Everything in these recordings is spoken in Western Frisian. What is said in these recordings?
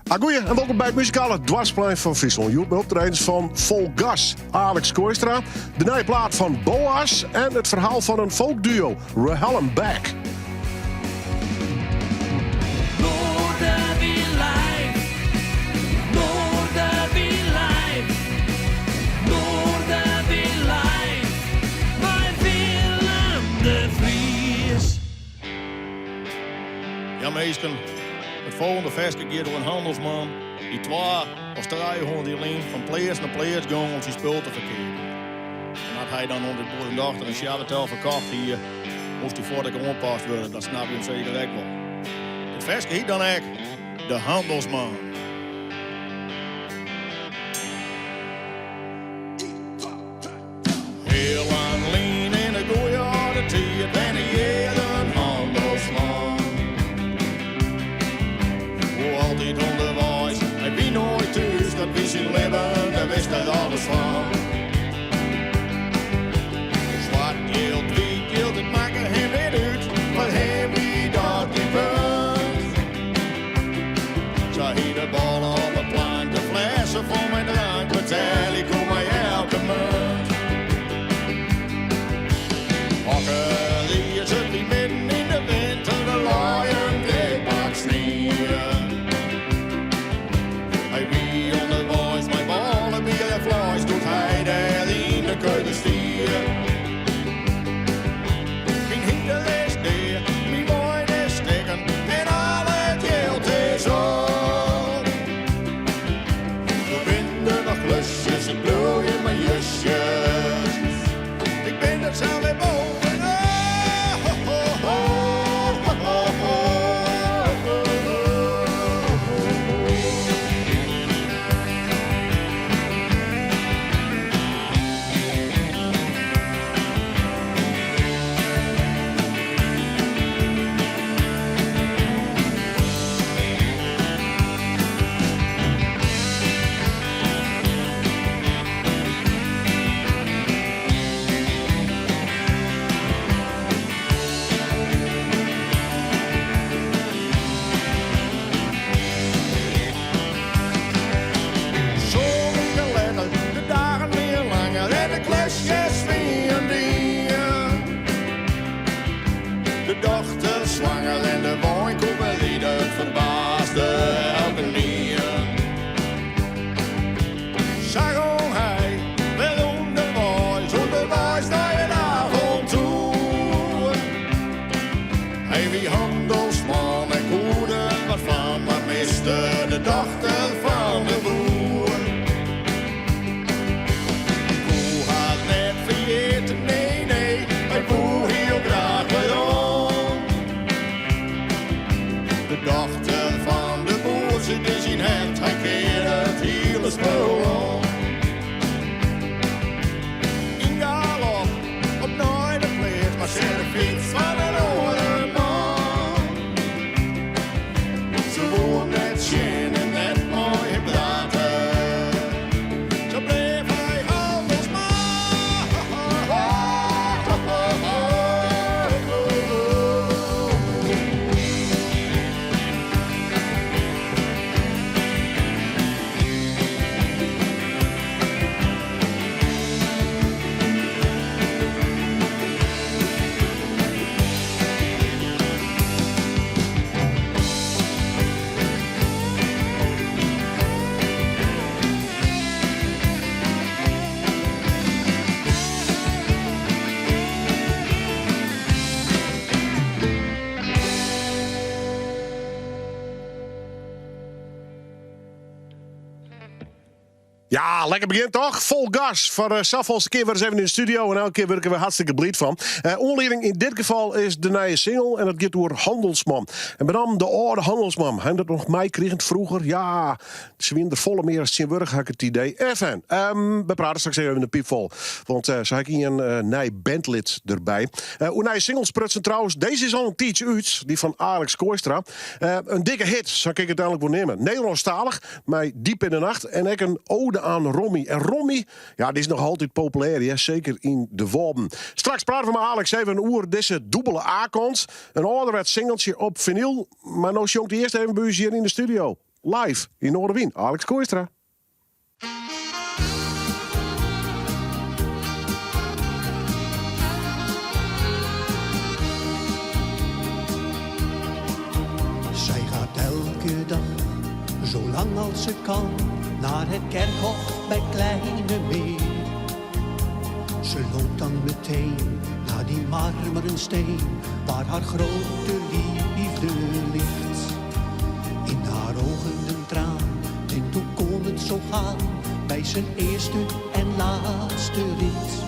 Agoeie en wolkom by it muzikale doarpsplein fan Fryslân. Hjoed mei optredens fan Vol Gas, Alex Kooistra, de nije plaat fan Boaz en it ferhaal fan in folkduo, Rehallum Back. Ja minsken, it folgjende ferske giet oer in hannelsman dy't twa as 300 jier lyn fan pleats nei pleats gong om syn spul te ferkeapjen. En as hy dan oan de boerendochter in sjarretel ferkocht hie, moast dy fuort ek oanpast wurde, dat snappe jim seker ek wol. It ferske hyt dan ek De Handelsman. Heel lang lyn yn de goeie âlde tiid wenne hjir in hannelsman. O, altyd ûnderweis, hy wie noait thús, dat wie syn libben, dêr wist er alles fan. Swart jild, wyt jild, it makke him net út, foar him wie dat gjin punt. Sa hie de bôle op 'e plank, de flesse fol mei drank, betelje koe mei elke munt. Hokker jiers, it wie midden yn de winter, der lei in grut pak snie. Hy wie ûnderweis mei bôle, bier en fleis, doe't hy dêr yn de keuken stie. Myn hynder is dea, myn wein is stikken en al it jild is op. Der binne der noch klusjes, ik bliuw hjir mar justjes. Ik bin der sa wer bovenop. Sa'n wike letter, de dagen wienen langer en de klusjes wienen dien. De dochter swanger en de wein koe wer ride, it ferbaasde elkenien. Sa gong hy wer ûnderweis, ûnderweis nei in avontoer. Hy wie hannelsman en koe der wat fan, mar miste de dochter fan de boer. Koe har net ferjitte, nee, nee, hy woe hiel graach werom. De dochter fan de boer sit yn syn hert, hy kearde it hiele spul om. Yn galop op nei de pleats, mar seach de fyts fan in oare man. Se woe him net sjen en net mei him prate. Sa bleau hy hannelsman. Ja, lekker begjin toch? Vol gas. Foar de safolste kear wer ris even yn de studio. En elke kear wurd ik der wer hartstikke bliid fan. Eh, oanlieding yn dit gefal is de nije single. En dat giet oer Handelsman. En benammen de âlde Handelsman. Ha jim dat noch meikrigen froeger? Ja, se wienen der folle mear as tsjintwurdich, ha ik it idee. Enfin, um, we prate straks even de piepfol. Want uh, sa ha ik ien uh, nij bandlid derby. Uh, oer nije singles sprutsen trouwens. Dizze is al in tiidsje út. Dy fan Alex Kooistra. Uh, in dikke hit, sa kin ik it úteinlik wol neame. Nederlânsktalich, mei Diep in de Nacht. En ek in ode oan Rommie. En Rommie, ja, dy is noch altyd populêr, ja, seker yn de Wâlden. Straks prate we mei Alex even oer dizze dûbele A-kant. In âlderwets singeltsje op finyl. Mar no sjongt hy earst even by ús hjir yn de studio. Live yn Noardewyn, Alex Kooistra. Zij gaat elke dag, zolang als ze kan, naar het kerkhof bij Kleinemeer. Ze loopt dan meteen naar die marmeren steen, waar haar grote liefde ligt. In haar ogen een traan, denkt hoe kon het zo gaan, bij zijn eerste en laatste rit.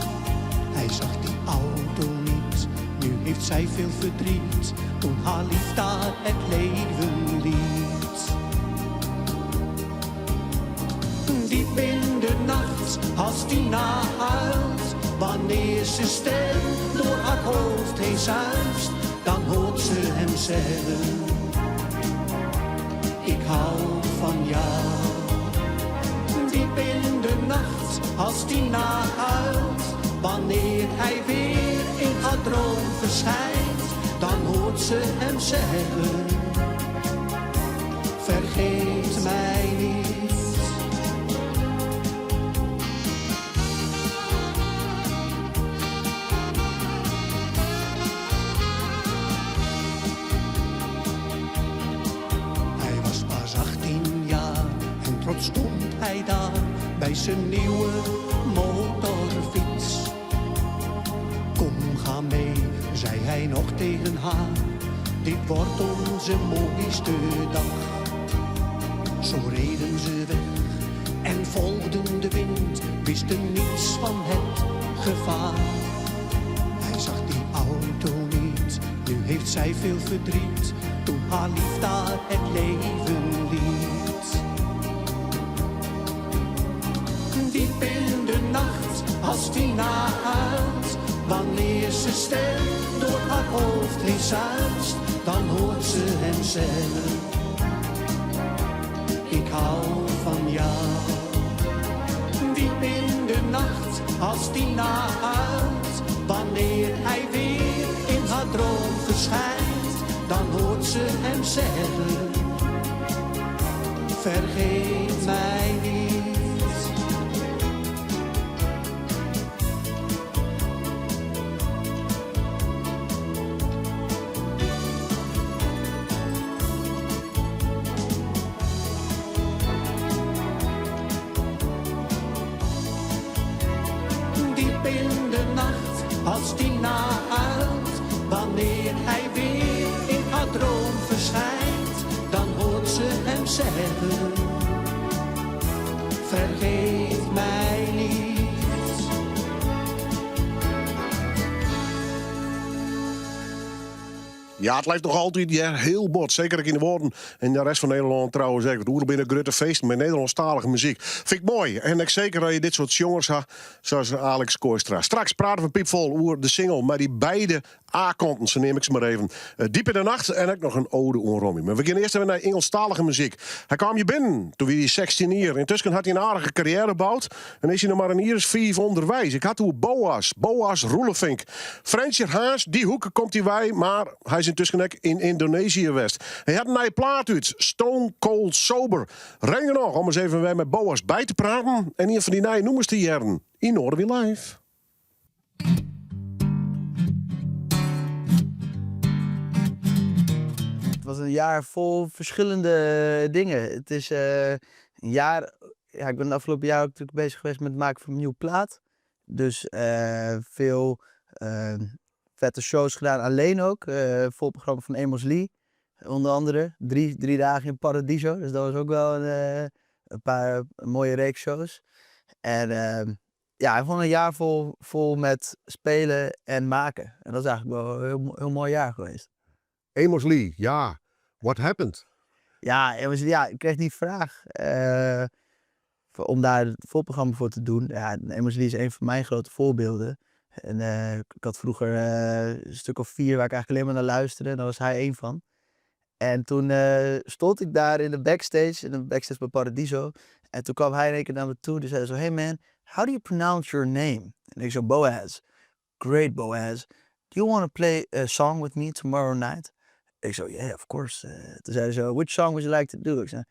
Hij zag die auto niet, nu heeft zij veel verdriet, toen haar lief daar het leven liet. Diep in de nacht, als Tina huilt, wanneer zijn stem door haar hoofd heen suist, dan hoort ze hem zeggen: Ik hou van jou. Diep in de nacht, als Tina huilt, wanneer hij weer in haar droom verschijnt, dan hoort ze hem zeggen: Vergeet mij niet. Hij was pas 18 jaar en trots stond hij daar bij zijn nieuwe motorfiets. Kom, ga mee, zei hij nog tegen haar, dit wordt onze mooiste dag. Zo reden ze weg en volgden de wind, wisten niets van het gevaar. Hij zag die auto niet, nu heeft zij veel verdriet, toen haar lief daar het leven liet. Diep in de nacht, als Tina huilt, wanneer zijn stem door haar hoofd heen suist, dan hoort ze hem zeggen: Ik hou van jou. Diep in de nacht, als Tina huilt, wanneer hij weer in haar droom verschijnt, dan hoort ze hem zeggen: Vergeet mij niet. Diep in de nacht, als Tina huilt, wanneer hij weer in haar droom verschijnt, dan hoort ze hem zeggen: Vergeet mij niet. Ja, it libbet noch altyd, ja, hiel bot. Seker ek yn de Wâlden en de rest fan Nederlân trouwens ek. Want oeral binne grutte feesten mei Nederlânsktalige muzyk. Fyn ik moai. En ek seker as je dit soart sjongers ha, sa as Alex Kooistra. Straks prate we piipfol oer de single, mei dy beide A-kanten, sa neam ik se mar even. Diep in de nacht en ek noch in ode oan Romy. Mar we gean earst even nei Ingelsktalige muzyk. Hy kaam hjir binnen, doe wie hy 16 jier. Yntusken hat hy in aardige karriêre boud en is hy noch mar in jier as fiif ûnderweis. Ik ha it oer Boaz, Boaz Roelevink. Frjentsjer, Harns, dy hoeke komt hy wei, mar hy is yntusken ek yn Yndonezië west. Hy hat in nije plaat út, Stone Cold Sober. Reden genôch om ris even wer mei Boaz by te praten en ien fan dy nije nûmers te hearren yn Noardewyn Live. Het was een jaar vol verschillende dingen. Het is een jaar, ja, ik ben het afgelopen jaar ook natuurlijk bezig geweest met het maken van een nieuwe plaat. Dus veel vette shows gedaan, alleen ook. Vol programma van Amos Lee, onder andere. 3 dagen in Paradiso, dus dat was ook wel een paar mooie reeks shows. En ja, gewoon een jaar vol met spelen en maken. En dat is eigenlijk wel een heel, heel mooi jaar geweest. Amos Lee, ja. What happened? Ja, Amos, ja, ik kreeg die vraag om daar het voorprogramma voor te doen. Ja, Amos Lee is een van mijn grote voorbeelden. En ik had vroeger een stuk of vier waar ik eigenlijk alleen maar naar luisterde. En daar was hij één van. En toen stond ik daar in de backstage bij Paradiso. En toen kwam hij in één keer naar me toe. Die zei zo: "Hey man, how do you pronounce your name?" En ik zo: "Boaz." "Great, Boaz. Do you want to play a song with me tomorrow night?" Ik zo: "Yeah, of course." Toen zei hij zo: "Which song would you like to do?" Ik zei,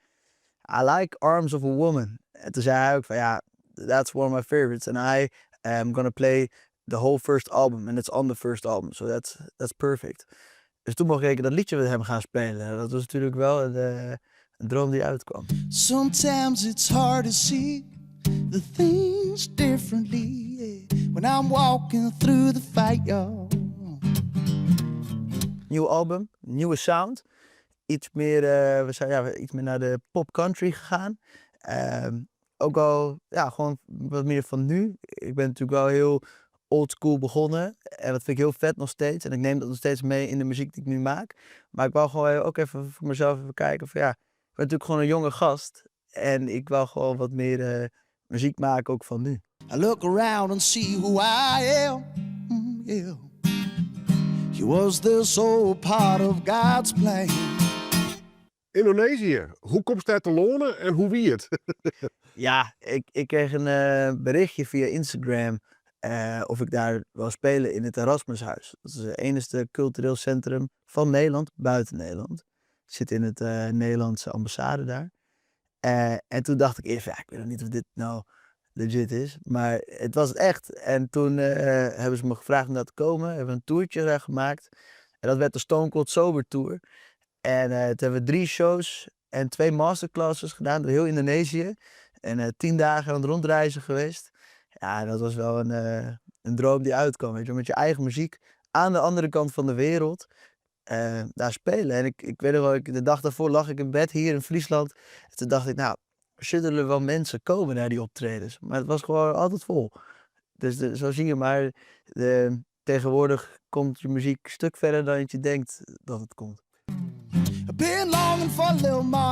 I like Arms of a Woman. En toen zei hij ook van, ja, that's one of my favorites. And I am gonna play the whole first album. And it's on the first album. So that's perfect. Dus toen mocht ik dat liedje met hem gaan spelen. Dat was natuurlijk wel een droom die uitkwam. Sometimes it's hard to see the things differently, yeah, when I'm walking through the fire. Nieuw album, nieuwe sound. Iets meer, we zijn, ja, iets meer naar de pop country gegaan. Ook al, ja, gewoon wat meer van nu. Ik ben natuurlijk wel heel old school begonnen. En dat vind ik heel vet nog steeds. En ik neem dat nog steeds mee in de muziek die ik nu maak. Maar ik wou gewoon ook even voor mezelf even kijken van ja, ik ben natuurlijk gewoon een jonge gast. En ik wil gewoon wat meer muziek maken ook van nu. I look around and see who I am. Yeah. Was this all part of God's plan? Indonesië, hoe komt het te lonen en hoe wie het? Ja, ik kreeg een berichtje via Instagram of ik daar wil spelen in het Erasmushuis. Dat is het enige cultureel centrum van Nederland, buiten Nederland. Het zit in het Nederlandse ambassade daar. En toen dacht ik eerst, ja, ik weet nog niet of dit nou legit is. Maar het was het echt. En toen hebben ze me gevraagd om daar te komen. Hebben we een toertje daar gemaakt. En dat werd de Stone Cold Sober Tour. En toen hebben we drie shows en twee masterclasses gedaan door heel Indonesië. En 10 dagen aan het rondreizen geweest. Ja, dat was wel een droom die uitkwam. Weet je, met je eigen muziek aan de andere kant van de wereld daar spelen. En ik weet nog wel, de dag daarvoor lag ik in bed hier in Friesland. En toen dacht ik, nou, zullen er wel mensen komen naar die optredens? Maar het was gewoon altijd vol. Dus zo zie je maar, tegenwoordig komt je muziek een stuk verder dan je denkt dat het komt. I've been longing for a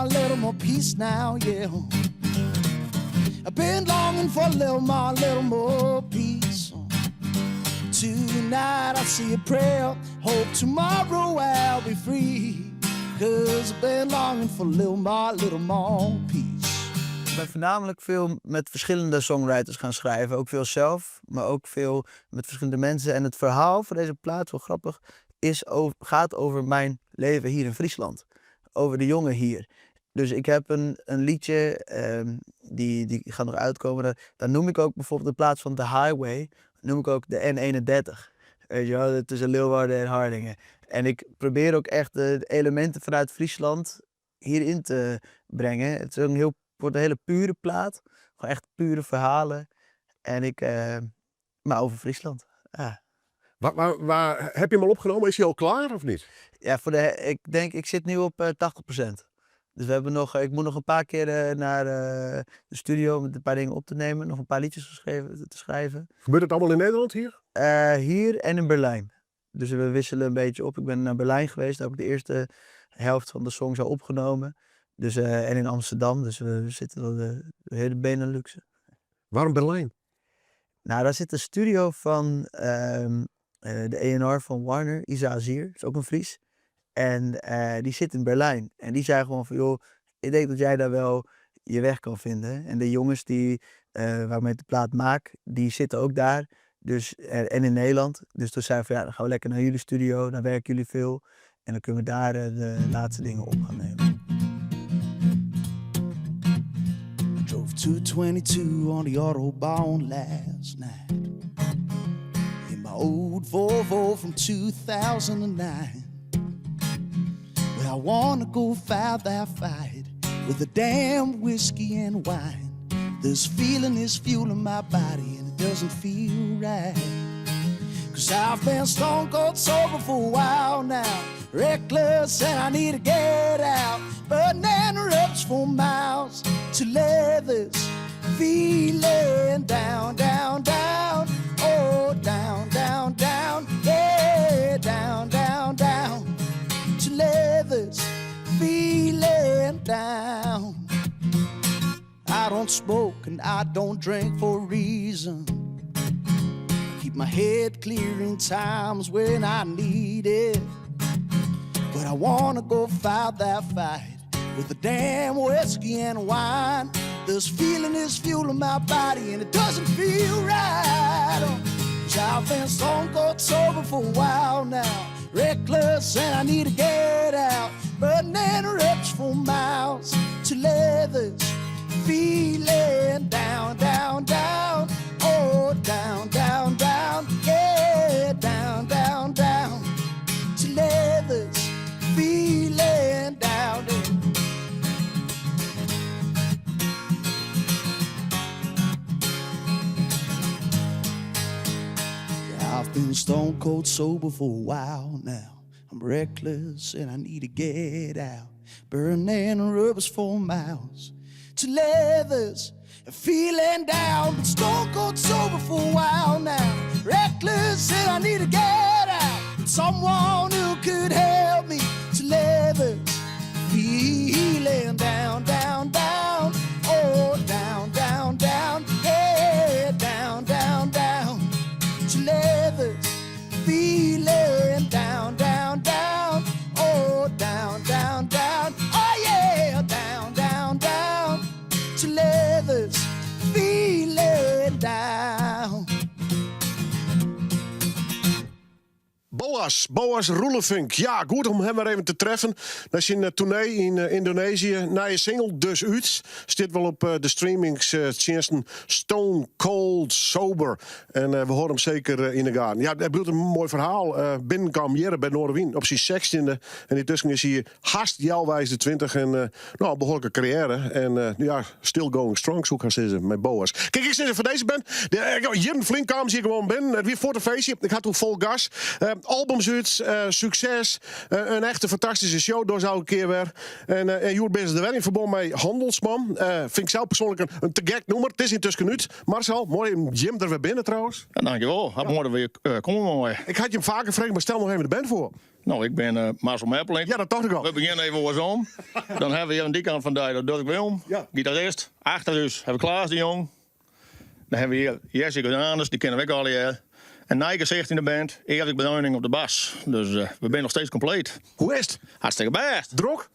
little more peace now, yeah. I've been longing for a little more peace. Tonight I say a prayer, hope tomorrow I'll be free. 'Cause I've been longing for a little more peace. Ik ben voornamelijk veel met verschillende songwriters gaan schrijven. Ook veel zelf, maar ook veel met verschillende mensen. En het verhaal van deze plaat, wel grappig, gaat over mijn leven hier in Friesland. Over de jongen hier. Dus ik heb een liedje, die gaat nog uitkomen. Daar noem ik ook bijvoorbeeld in plaats van de highway, noem ik ook de N31. Weet je wel, tussen Leeuwarden en Harlingen. En ik probeer ook echt de elementen vanuit Friesland hierin te brengen. Het is wordt een hele pure plaat. Gewoon echt pure verhalen. Maar over Friesland. Ja. Waar heb je hem al opgenomen? Is hij al klaar of niet? Ja, ik denk, ik zit nu op 80%. Dus ik moet nog een paar keer naar de studio om een paar dingen op te nemen. Nog een paar liedjes te schrijven. Gebeurt het allemaal in Nederland hier? Hier en in Berlijn. Dus we wisselen een beetje op. Ik ben naar Berlijn geweest. Daar heb ik de eerste helft van de songs al opgenomen. Dus, en in Amsterdam. Dus we zitten dan de hele Benelux. Waarom Berlijn? Nou, daar zit de studio van de A&R van Warner, Isa Azir. Dat is ook een Fries. En die zit in Berlijn. En die zei gewoon van, joh, ik denk dat jij daar wel je weg kan vinden. En de jongens waarmee ik de plaat maak, die zitten ook daar. Dus, en in Nederland. Dus toen zei ik van, ja, dan gaan we lekker naar jullie studio. Daar werken jullie veel. En dan kunnen we daar de laatste dingen op gaan nemen. I drove 222 on the Autobahn last night. In my old Volvo from 2009. Well, I wanna go fight that fight with the damn whiskey and wine. This feeling is fueling my body and it doesn't feel right. 'Cause I've been stone cold sober for a while now. Reckless and I need to get out. Burning rubs for miles to lay this feeling down, down, down. Oh, down, down, down. Yeah, down, down, down. To lay this feeling down. I don't smoke and I don't drink for a reason. Keep my head clear in times when I need it. But I wanna go fight that fight with the damn whiskey and wine. This feeling is fueling my body and it doesn't feel right. Oh, 'cause I've been stone cold sober for a while now. Reckless and I need to get out. Burning ribs for miles. To leathers feeling down, down, down. Oh, down, down, down. Yeah, down, down, down. To leathers feeling down. Yeah, I've been stone cold sober for a while now. I'm reckless and I need to get out. Burning rubbers for miles to leathers and feeling down. But stone cold sober for a while now. Reckless and I need to get out. Someone who could help me to leathers. Feeling down, down, down. Oh, down, down, down. Yeah, down, down, down. To leathers. Feeling down, down, down. Oh, down, down, down. Oh, yeah, down, down, down. To leathers. Feeling down. Boas, Boas Roelevink. Ja, goed om him wer even te treffen. Nei syn eh, toernee yn eh, Indonesië. Nije single dus út. Stiet wol op eh, de streamingstsjinsten Stone Cold Sober. En we hâlde him seker yn de gaten. Ja, it bliuwt in moai ferhaal. Binnenkaam hjir by Noardewyn op syn sechstjinde. En yntusken is hy hast healweis de 20 en no, in behoarlike karriêre. En ja, still going strong, soe ik hast sizze, mei Boas. Kijk, ik sis foar dizze band. Jierren ferlyn kamen se hjir gewoan binnen. It wie fuort in feestje. Ik ha toen fol gas. Albums út, sukses. In echte fantastyske show, dus elke kear wer. En en hjoed binne se der wer yn ferbân mei Handelsman. Fyn ik sels persoanlik in te gek nûmer. It is yntusken út. Marcel, moai om jim der wer binne trouwens. Ja, dankjewol. Ha moai dat we hjir komme meie. Ik ha jim faker frege, mar stel noch even de band foar. No, ik bin Marcel Meppelink. Ja, dat tocht ik al. We begjinne even oarsom. Dan hawwe we hjir oan dy kant fan dy Durk Wilm, gitarist. Achter ús hawwe we Klaas de Jong. Dan hawwe we hjir Jesse Godanus, dy kenne we ek allegear. In nij gesicht yn de band, Erik Bruining op de bas. Dus we binne noch steeds kompleet. Hoe is it? Hartstikke bêst. Drok?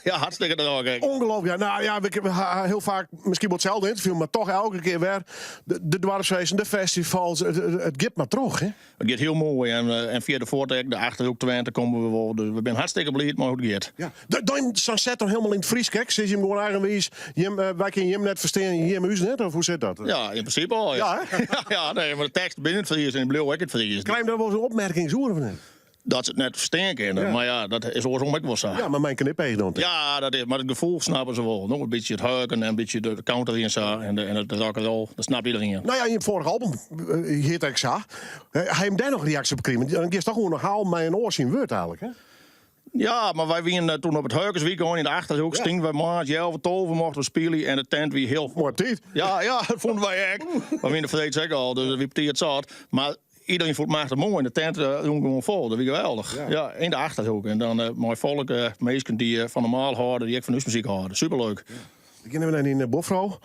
Ja, hartstikke drok ek. Ongelooflijk. Ja, nou ja, we ha hiel faak miskien wol itselde ynterview, mar toch elke kear wer de doarpsfeesten, de festivals, it giet mar troch, hè? It giet hiel moai en en fierder fuort ek, de Achterhoek Twente komme we wol. Dus we binne hartstikke bliid mei hoe't it giet. Ja, dan sa'n set dan hielendal yn it Frysk ek? Sizze jim gewoan eigenwiis, jim, wy kinne jim net ferstean, jim ús net, of hoe sit dat? Ja, yn prinsipe al, ja. Ja, hè? Ja, nee, mar de tekst binne yn it Frysk en dy bliuwe ek yn it Frysk. Krije jim dêr wolris opmerkings oer of net? Dat se it net ferstean kinne, Ja. mar ja, dat is oarsom ek wol sa. Ja, mar mei in knipeach dan. Ja, dat is, mar it gefoel snappe se wol. No, in bytsje it harken en in bytsje de country en sa en de, en it rock and roll, dat snapt iedereen. No ja, jim foarige album hjit ek sa. Ha jim dêr noch reaksje op krigen? Want dan giest toch oan de haal mei in oar syn wurd eigentlik, hè? Ja, mar wy wienen toen op it Hurkerswykein yn de Achterhoek. Ja. Stienen wy moarns healwei 12 mochten we spylje en de tent wie hiel Moai op tiid. Ja, ja, dat fûnen wy ek. Wy wienen freeds ek al, dus it wie tiid sâlt. Mar iedereen fûn it machtich moai. De tent rûn gewoan fol. Dat wie geweldich. Ja. Ja, yn de Achterhoek. En dan mei folk, minsken dy't fan normaal hâlde, dy't ek fan ús muzyk hâlde. Superleuk. We gean even nei dyn buorfrou.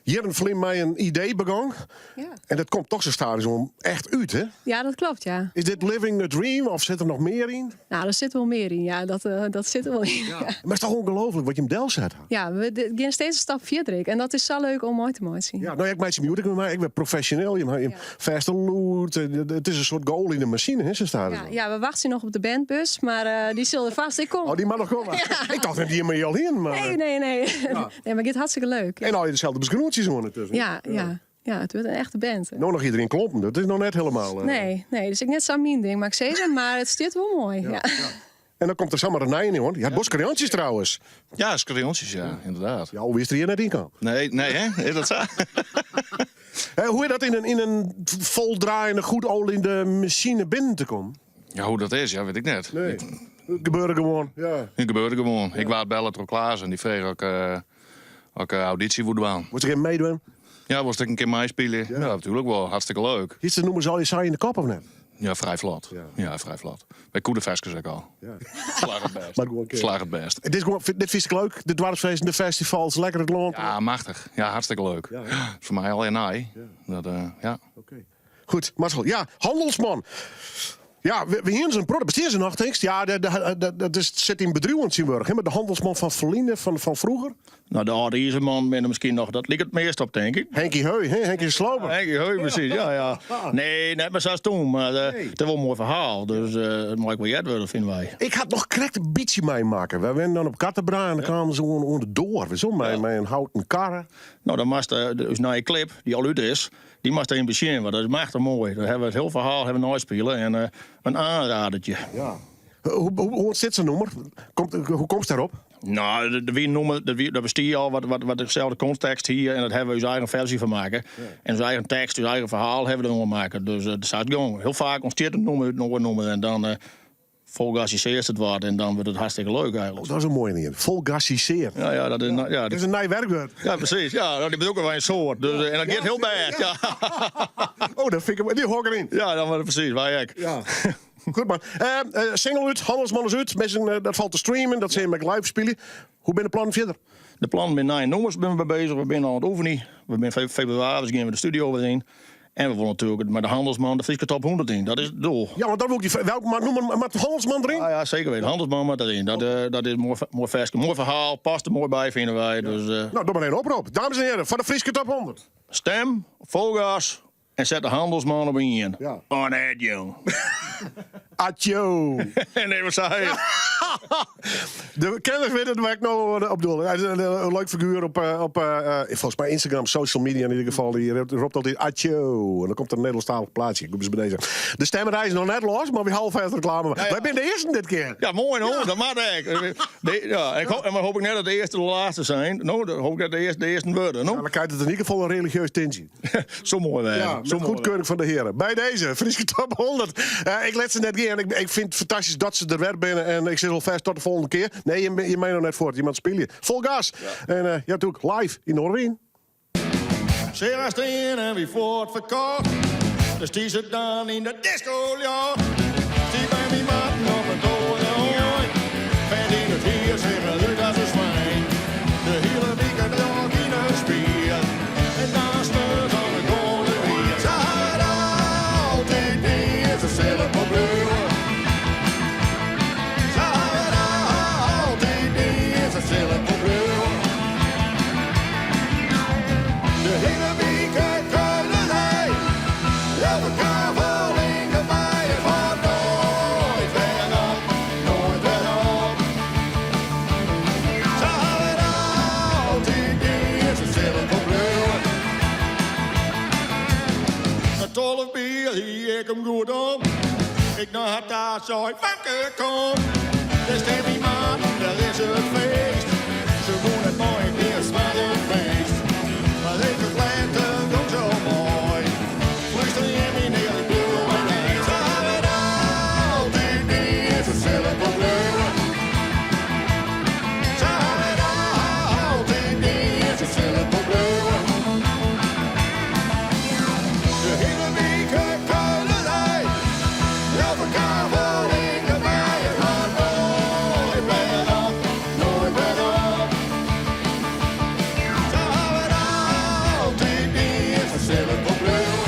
Jierren ferlyn mei in idee begûn. Ja. En dat komt toch sa stadichoan echt út, hè? Ja, dat klopt, ja. Is dit living the dream of sit der noch mear yn? Nou, der sit wol mear yn, ja. Dat, dat sit der wol yn. Ja. Mar it is toch ûngelooflik wat jim delset ha? Ja, we gean steeds in stap fierder ek. En dat is sa leuk om mei te meitsjen. Ja, no ja, ik meitsje my ek mei. Ik ben professioneel. Jim ha jim Ja. fêste lûd. It is in soart geoliede masine, hè, sa stadichoan. Ja, ja, we wachtsje noch op de bandbus, mar dy sil der fêst ek komme. Oh, dy moat noch komme. Ja. Ik tocht dat jim al hienen, mar Nee, nee, nee. Nee, mar it giet hartstikke leuk. En al je deselde beskroentsjes oan intussen. Ja, ja. Ja, it wurdt in echte band. No noch iedereen klompen, dat is noch net hielendal. Nee, nee, dus ek net sa myn ding, mar ik sis it, mar it stiet wol moai. Ja. En dan komt der samar in nije yn, hoor. Ja, boskrayontsjes trouwens. Ja, krayontsjes, ja, ynderdaad. Ja, hoe wist der hjir net yn kaam? Nee, nee, hè? Is dat sa? Hè, hoe is dat yn in foldraaiende, goed oliende masine binnen te kommen? Ja, hoe dat is, ja, wit ik net. Nee. It gebeurde gewoan, ja. It gebeurde gewoan. Ik waard belle troch Klaas en dy frege oft ik, oft ik audysje woe dwaan. Wolst der meidwaan? Ja, wolst ek in kear meispylje? Ja, natuerlik wol. Hartstikke leuk. Hiest de nûmers al sa yn de kop of net? Ja, frij flot. Ja. Ja, frij flot. Wy koe de ferskes ek al. Ja. Slagget bêst. Mar gewoan kear. Slagget bêst. Dit is gewoan, dit fynst leuk? De doarpsfeesten, de festivals, lekker it lân. Ja, machtich. Ja, hartstikke leuk. Ja, Ja, foar my allegear nij. Dat, ja. Oké. Goed, Marcel. Ja, Handelsman. Ja, we hiene se in protte. Bestean se noch, tinkst? Ja, dat is, sit yn bedriuwen tsjintwurdich, hè? Mar de handelsman fan ferline, fan froeger? Nou, de âlde izerman binne miskien noch, dat liket it meast op, tink ik. Henkie Heu, hè? Henkie de Sloper. Henkie Heu, precies, ja. Nee, net mear sa as toen, mar it is wol in moai ferhaal, dus it mei ek wol heard wurde, fine wy. Ik ha it noch krekt in bytsje meimakke. Wy wennen dan op Kattenbra en dan kamen se oan de doar, witst wol, mei in houten karre. Nou, dan moatst ús nije klip, dy't al út is, dy moatst even besjen, want dat is machtich moai. Daar hawwe we it hiele ferhaal hawwe we neispile en in oanradertje. Ja. Hoe ûntstiet sa'n nûmer? Hoe komst dêrop? Nou, der wie in nûmer, dat bestie al, wat deselde kontekst hie en dat hawwe we ús eigen ferzje fan makke. En ús eigen tekst, ús eigen ferhaal hawwe we deroan makke. Dus sa is it gong. Hiel faak ûntstiet in nûmer út in oar nûmer en dan folgassisearst it wat en dan wurdt it hartstikke leuk eigentlik. Oh, dat is in moaie ien. Folgassisear. Ja, dat is, ja, dat is in nij werkwurd. Ja, precies. Ja, dy brûke wy in soad. Dus, en dat giet hiel bêst. Ja. Oh, dat fyn ik, dy hâld ik deryn. Ja, dan precies, wy ek. Ja. Goed man. Single út, Handelsman is út. Minsken, dat falt te streamen, dat sil je ek live spylje. Hoe binne de plannen fierder? De plannen binne nije nûmers binne we bezich. We binne oan it oefenjen. We binne febrewaris gean we de studio wer yn. En we wolle natuerlik mei de Handelsman de Fryske top 100 yn. Dat is it doel. Ja, want dat wol ik dy Welk mar noem moat de Handelsman deryn? Ja, ja, seker weten. Handelsman moat deryn. Dat, dat is moai, moai ferske, moai ferhaal. Past der moai by, fine wy. Dus, Nou, doch mar even oprop. Dames en hearen, foar de Fryske top 100. Stim, fol gas en set de Handelsman op ien. Ja. Oh nee, jong. Adjo. Nee, wat sei je? De kenners witte wêr't ik no op doel. Hy is in leuk figuer op folgens my Instagram, social media in ieder geval. Dy ropt altyd adjo. En dan komt der in Nederlânsktalich plaatsje. Goed, dus by dizze. De stemmerij is noch net los, mar wy ha alfêst reklame. Ja, ja. Wy binne de earsten dit kear. Ja, moai no, dat moat ek. Ja, ik hoop, en mar hoop ik net dat de earste de lêste zijn. No, dan hoop ik dat de earste de earsten wurde. No? Ja, dan krijt it yn ieder gefal in religieus tintsje. Soe moai wêze. Ja, met goedkeuring fan de hearen. By dizze, Fryske Top 100. Ik lit se net gean. Ik fyn it fantastysk dat se der wer binne. En ik sis alfêst tot de folgjende kear. Nee, je meie noch net fuort. Je moatte spylje. Fol gas. En ja, natuerlik live yn Noardewyn. Seach har stean en wie fuort ferkocht. Dêr stie se dan yn de disco ljocht. Stie by myn maten op it oare ein. Fan yn it hier seach er út as in swyn. De hiele wike dronk yn 'e spier. En dan sneons oan de goale wier. Se hawwe it altyd dien, se sille wol bliuwe. Se hawwe it altyd dien, se sille wol bliuwe. De hiele wike kuierderij, elke kaveling derby. It hâldt noait wer op, noait wer op. Se hawwe it altyd dien, se sille wol bliuwe. Nei 12 bier hie ik him goed om. Ik nei har ta sei, famke kom. Dêr stean myn maten, dêr is it feest. Se woe net mei, it earst mar it feest. Mar even letter gong se al mei. Flúster yn myn ear, ik bliuw by dy. Se hawwe it altyd dien, se sille wol bliuwe. Se hawwe it altyd dien, se sille wol bliuwe. De hiele wike kuierderij, elke kaveling derby. It hâldt noait wer op, noait wer op. Se hawwe it altyd dien, se sille wol bliuwe.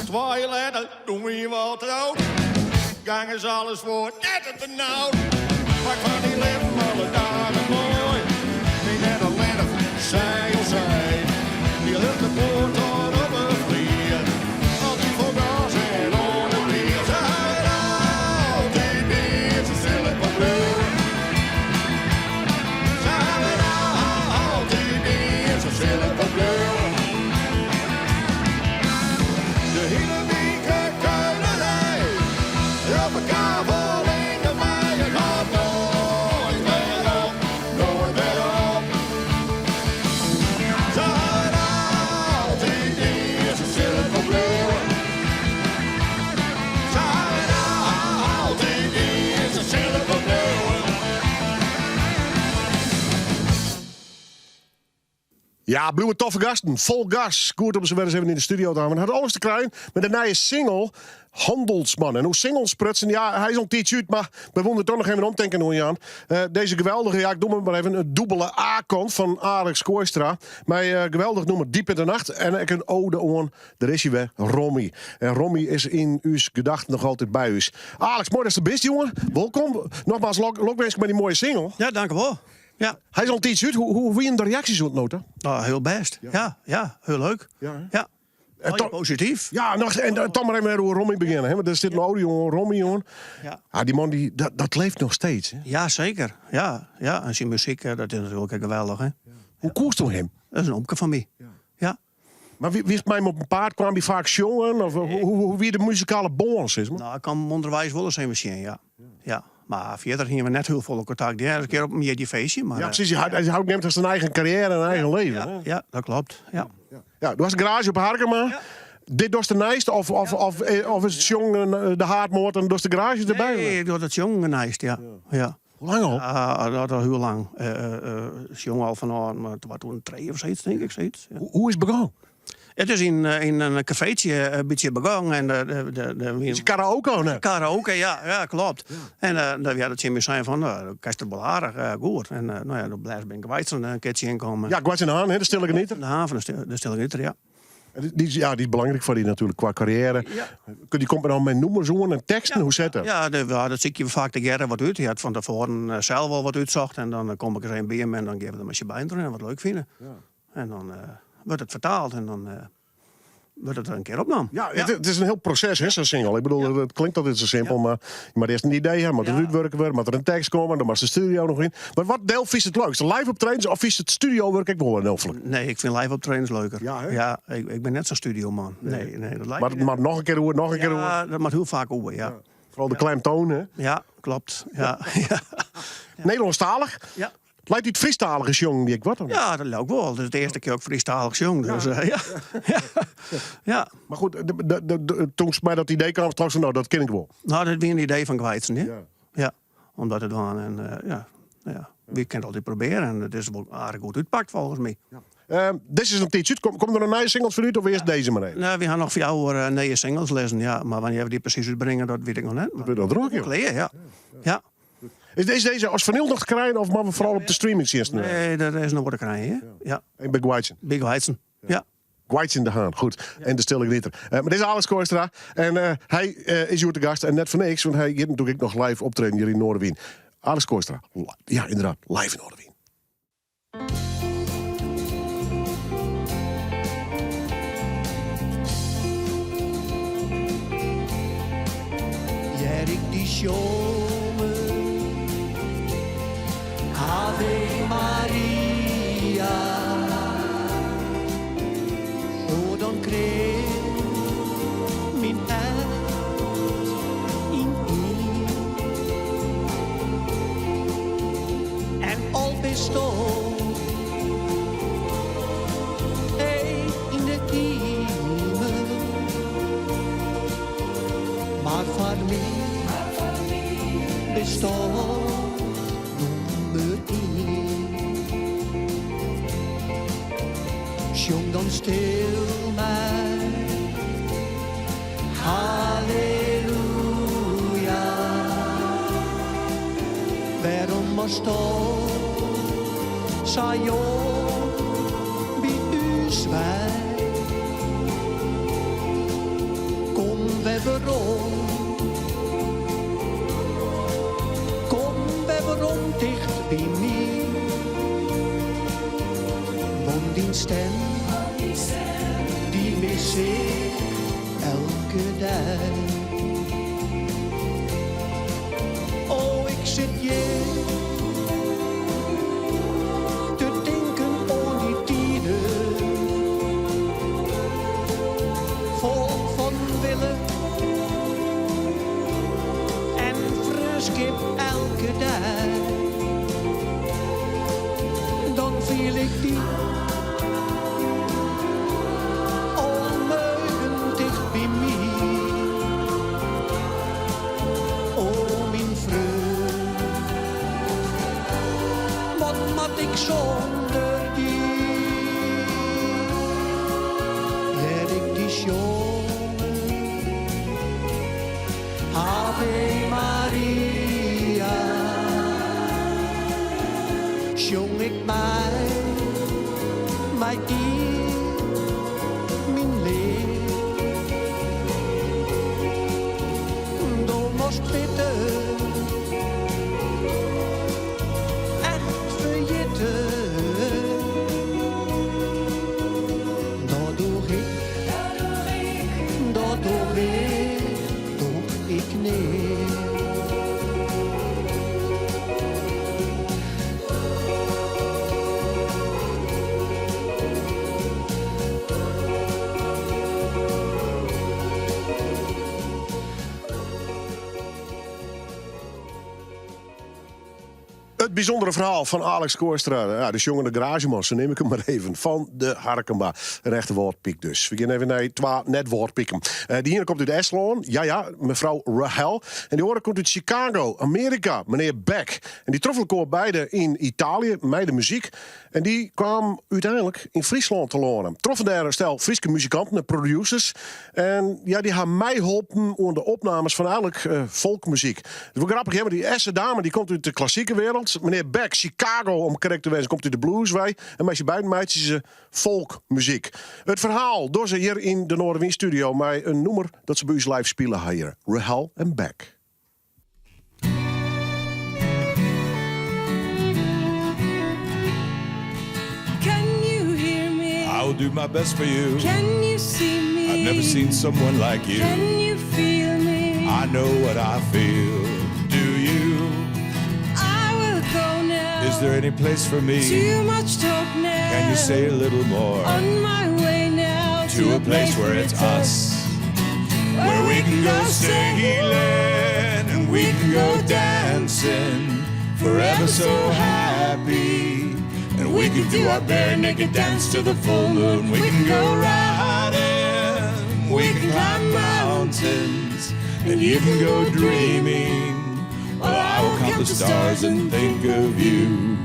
Twa jier letter, doe wiene we al troud, gong ús alles fuort net te benaud. Mar ik fûn dyn libben alle dagen moai, wie net allinnich sy oh sy. Dy rjochterpoat tot op 'e flier, altyd fol gas en oan it bier. Se hawwe it altyd dien, se sille wol bliuwe. Se hawwe it altyd dien, se sille wol bliuwe. De hiele wike kuierderij, elke kaveling derby. It hâldt noait wer op, noait wer Ja, bliuwe toffe gasten. Fol gas. Goed om se wer ris even yn de studio te hawwen. Hat alles te krijen mei de nije single Handelsman. En oer singles sprutsen, ja, hy is al in tiidsje út, mar we woene der toch noch even omtinken oan jaan. Eh, deze geweldige, ja, ik noem het maar even, een dûbele A-kant fan Alex Kooistra. Mei eh, geweldich nûmer Diep in de Nacht. En ek in ode oan, dêr is hy wer, Rommie. En Rommie is yn ús gedachten noch altyd by ús. Alex, moai datst der bist, jonge. Wolkom. Nogmaals lokwinsk mei dy moaie single. Ja, dankjewol. Ja. Hy is al in tiidsje út. Hoe wiene de reaksjes oant no ta? Nou, hiel bêst. Ja, ja, hiel leuk. Ja, hè? Ja. En Allegear posityf. Ja, noch, en dan mar even oer Rommie begjinne. Hè? Want der sit in ode oan Rommie oan. Ja. Ah, dy man, dy, dat leeft noch steeds. Hè? Ja, seker. Ja, ja. En syn muzyk, dat is natuerlik ek geweldich. Hè? Hoe koesto him? Dat is in omke fan my. Ja. Mar wiest mei him op 'en paad, kaam hy faak sjongen? Of hoe wie de muzikale bân, sis mar? Nou, ik kaam him ûnderweis wol ris even sjen, ja. Ja. Mar fierder hiene we net hiel folle kontakt. Ja, in kear op in jierdeifeestje, mar, Ja, precies. Hy houdt nemt syn eigen karriêre en eigen leven. Ja, hè? ja, dat kloppet. Ja. Ja, do hast in garaazje op Harkema. Ja. Dit dochst derneist of is it sjongen de haadmoat en dochst de garaazje derby? Nee, ik doch dat sjongen derneist, ja. Ja. Hoe lang al? Ja, dat al hiel lang. Sjong al fanôf 2003 of sayts, tink ik, sayts. Ja. Hoe is it begûn? It is yn in kafeetsje in bytsje begûn en de Is karaoke of net? Karaoke, ja, ja, kloppet. En dêr wie tsjin my sein fan, no, kinst it wol aardich goed. En no ja, doe lêst bin ik Gweitsen in kear tsjinkommen. Ja, Gweitsen de Haan, hè, de Stille Genieter. De Haan fan de Stille Genieter, ja. Dy, ja, dy is belangryk foar dy natuerlik kwa karriêre. Ja. Dy komt dan mei nûmers oan en teksten, hoe sit dat? Ja, dat sykje we faak tegearre wat út. Hy hat fan tefoaren sels al wat útsocht en dan kom ik ris even by him en dan gean we der mei syn beiden troch en wat leuk fine. En dan wurdt it fertaald en dan wurdt it in kear opnommen. Ja, it is in hiel proses, hè, sa'n single. Ik bedoel, it klinkt altyd sa simpel, mar je moatte earst in idee ha, moat it útwurke wurde, moat der in tekst komme, dan moatst de studio noch yn. Mar wat del fynst it leukst? Live optredens of fynst it studiowurk ek wol noflik? Nee, ik fyn live optredens leuker. Ja, hè? Ja, ik bin net sa'n studioman. Nee, nee, dat live Mar it moat noch in kear oer, noch in kear oer. Ja, dat moat hiel faak oer, ja. Foaral de klemtoan, hè? Ja, kloppet. Ja. ja. Nederlânsktalich? Ja. Leit dy it Frysktalige sjongen dy ek wat dan? Ja, dat leau ik wol. Dat is de earste kear ek Frysktalich sjong. Dus, ja. ja. ja. Mar goed, toen mei dat idee kaam, tochtst fan, no, dat kin ik wol. No, dat wie in idee fan Gweitsen, hè? Ja. Ja, om dat te dwaan. En ja, no ja, wy kinne it altyd probearje en it is wol aardich goed útpakt folgens my. Ja. Dizze is in tiidsje út. Komme der noch nije singles fan út of earst dizze mar even? No, wy ha noch fjouwer nije singles lizzen, ja. Mar wannear't we dy presys útbringe, dat wit ik noch net. Dat wurdt noch drok, joh. Klear, ja. Ja. Is dizze as finyl noch te krijen of moatte we foaral op de streamingtsjinsten? Nee, dat is noch wol te krijen, hè. Ja. En by Gweitsen? By Gweitsen, ja. Gweitsen de Haan, goed. En de Stille Genieter. Mar dit is Alex Kooistra. En hy is hjoed te gast. En net foar niks, want hy giet natuerlik ek noch live optreden hjir yn Noardewyn. Alex Kooistra, ja ynderdaad, live yn Noardewyn. Hear ik dy sjongen, Ave Maria. O, dan krimpt myn hert ynien. En al bisto heech yn de himel, mar foar my bisto nûmer ien. Sjong dan stil mei Halleluja. Wêrom moatsto sa jong by ús wei? Kom wer werom, kom wer werom ticht by my. Want dyn stim, dy mis ik elke dei. O, ik sit hjir te tinken oan dy tiden, fol fan wille en freonskip elke dei. Dan fiel ik dy almeugen ticht by my. O myn freon, wat moat ik sûnder dy? bysûndere ferhaal fan Alex Kooistra. Ja, de sjongende garageman, sa neam ik him mar even. Fan de Harkema. In echte Wâldpyk dus. We gean even nei twa net-Wâldpiken. Eh, de iene komt út Eslân, ja ja, mefrou Rahel. En de oare komt út Chicago, Amearika, menear Beck. En dy troffen elkoar beide yn Italië mei de muzyk. En dy kaam úteinlik yn Fryslân telâne. Troffen dêr in stel Fryske muzikanten en producers. En ja, dy ha meiholpen oan de opnames fan eigenlik eh, folkmuzyk. It is wol grappich, hè, want dy Estse dame dy komt út de klassike wereld. Menear Beck, Chicago om krekt te wêzen, komt út de blues wei. En mei syn beiden meitsje se folkmuzyk. It ferhaal dogge se hjir yn de Noardewyn studio mei in nûmer dat se by ús live spile ha hjir. Rahel en Beck. Can you hear me? I'll do my best for you. Can you see me? I've never seen someone like you. Can you feel me? I know what I feel. Do you? I will go now. Is there any place for me? Too much talk now. Can you say a little more? On my way now To a place where it's us. Where we can go sailing and we can go dancing. Forever so happy. And we can do our bare naked dance to the full moon. We can go riding. We can climb mountains. And you can go dreaming. While I will count the stars and think of you.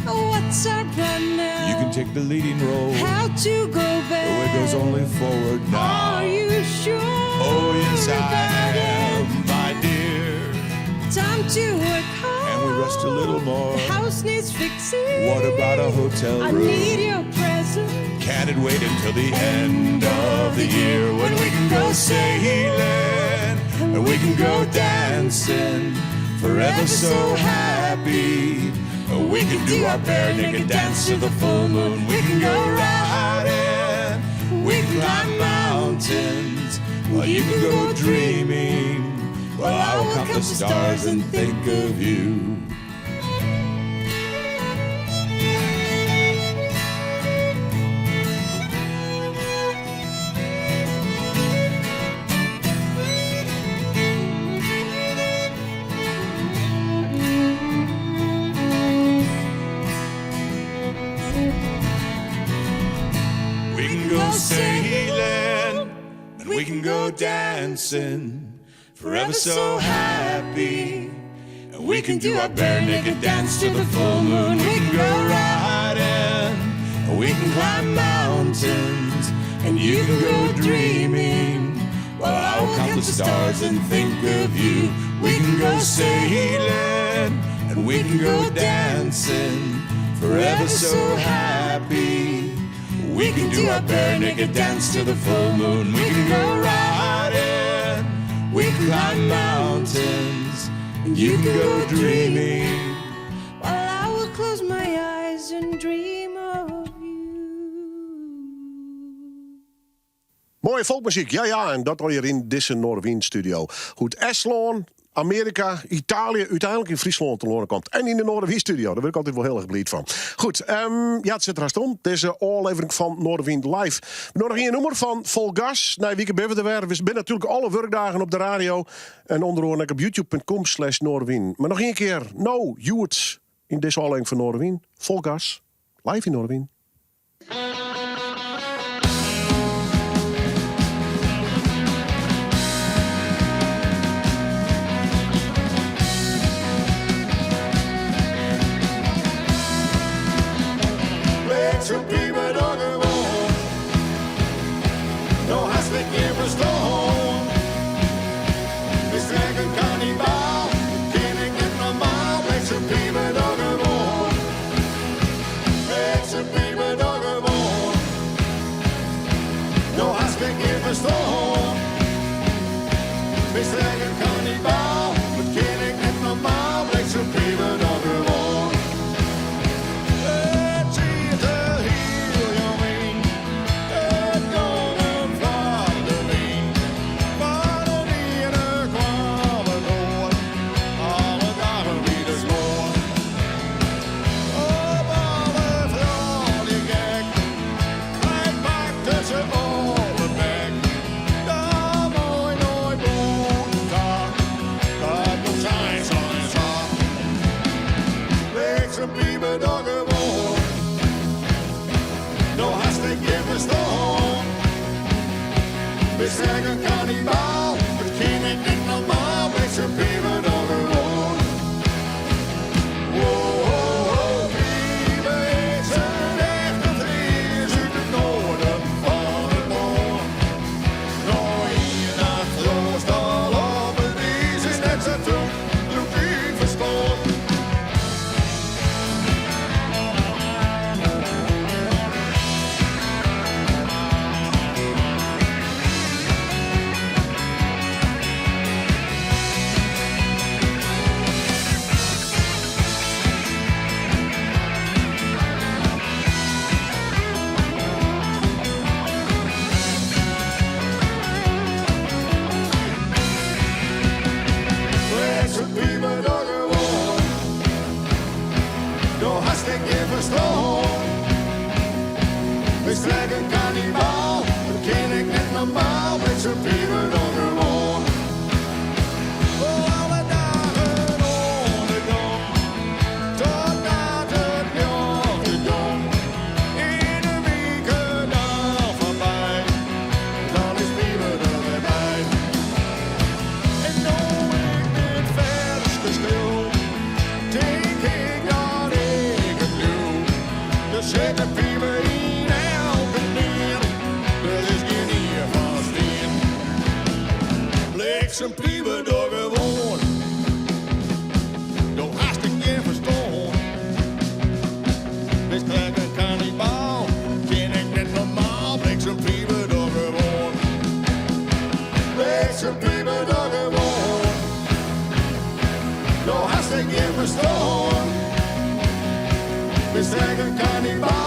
What's our plan now? You can take the leading role. How to go back? The way goes only forward now. Are you sure? Oh, yes, I about it? am, my dear. Time to work hard. And we rest a little more. The house needs fixing. What about a hotel I room? need your presence. Can it wait until the end of the year when we can go sailing and we can go dancing forever so happy? We can do our bare naked dance to the full moon. We can go riding. We can climb mountains. While you can go dreaming. While I will count the stars and think of you. We can go sailing and we can go dancing, forever so happy. And we can do our bare naked dance to the full moon. We can go riding and we can climb mountains, and you can go dreaming. While I will count the stars and think of you. We can go sailing and we can go dancing, forever so happy. We can do our bare naked dance to the full moon. We can go riding. We can climb mountains. And you can go dreaming. While I will close my eyes and dream of you. Moaie folkmuzyk, ja ja, en dat allegear yn dizze Noardewyn studio. Hoe't Eslân, Amearika, Italië úteinlik yn Fryslân telâne komt. En yn de Noardewyn studio, dêr wurd ik altyd wol hiel erch bliid fan. Goed, ja, it sit der hast om. Dizze ôflevering fan Noardewyn Live. We noch ien nûmer fan Fol Gas. Nije wike binne we der wer. We binne natuerlik alle wurkdagen op de radio. En ûnder oaren ek op youtube.com/noardewyn. Mar noch ien kear, no, hjoed yn dizze ôflevering fan Noardewyn. Fol Gas, live yn Noardewyn. in kannibaal, dat kin ik net normaal, bliksem Piebe dan gewoan. Wow, Piebe is in echte Fries út it noarden fan it lân. Nei ien nacht roast al op it iis is net sa tûk, lûkt út ferstân. Bliksem Piebe dan gewoan, do hast ek gjin ferstân. Bist krekt in kannibaal, dat kin ik net normaal, bliksem Piebe dan gewoan. Alle dagen oan de gong, totdat it ljocht útgong. Yn de wike dan foarby, dan is Piebe der wer by. En no ik dit ferske skriuw, tink ik dat ik it leau. Der sit in Piebe yn elkenien, der is gjin ien fan stien. Bliksem Piebe doch gewoan, do hast ek gjin ferstân. Bist krekt in kannibaal, kin ik net normaal, bliksem Piebe doch gewoan. Bliksem Piebe doch gewoan, do hast ek gjin ferstân. Bist krekt in kannibaal.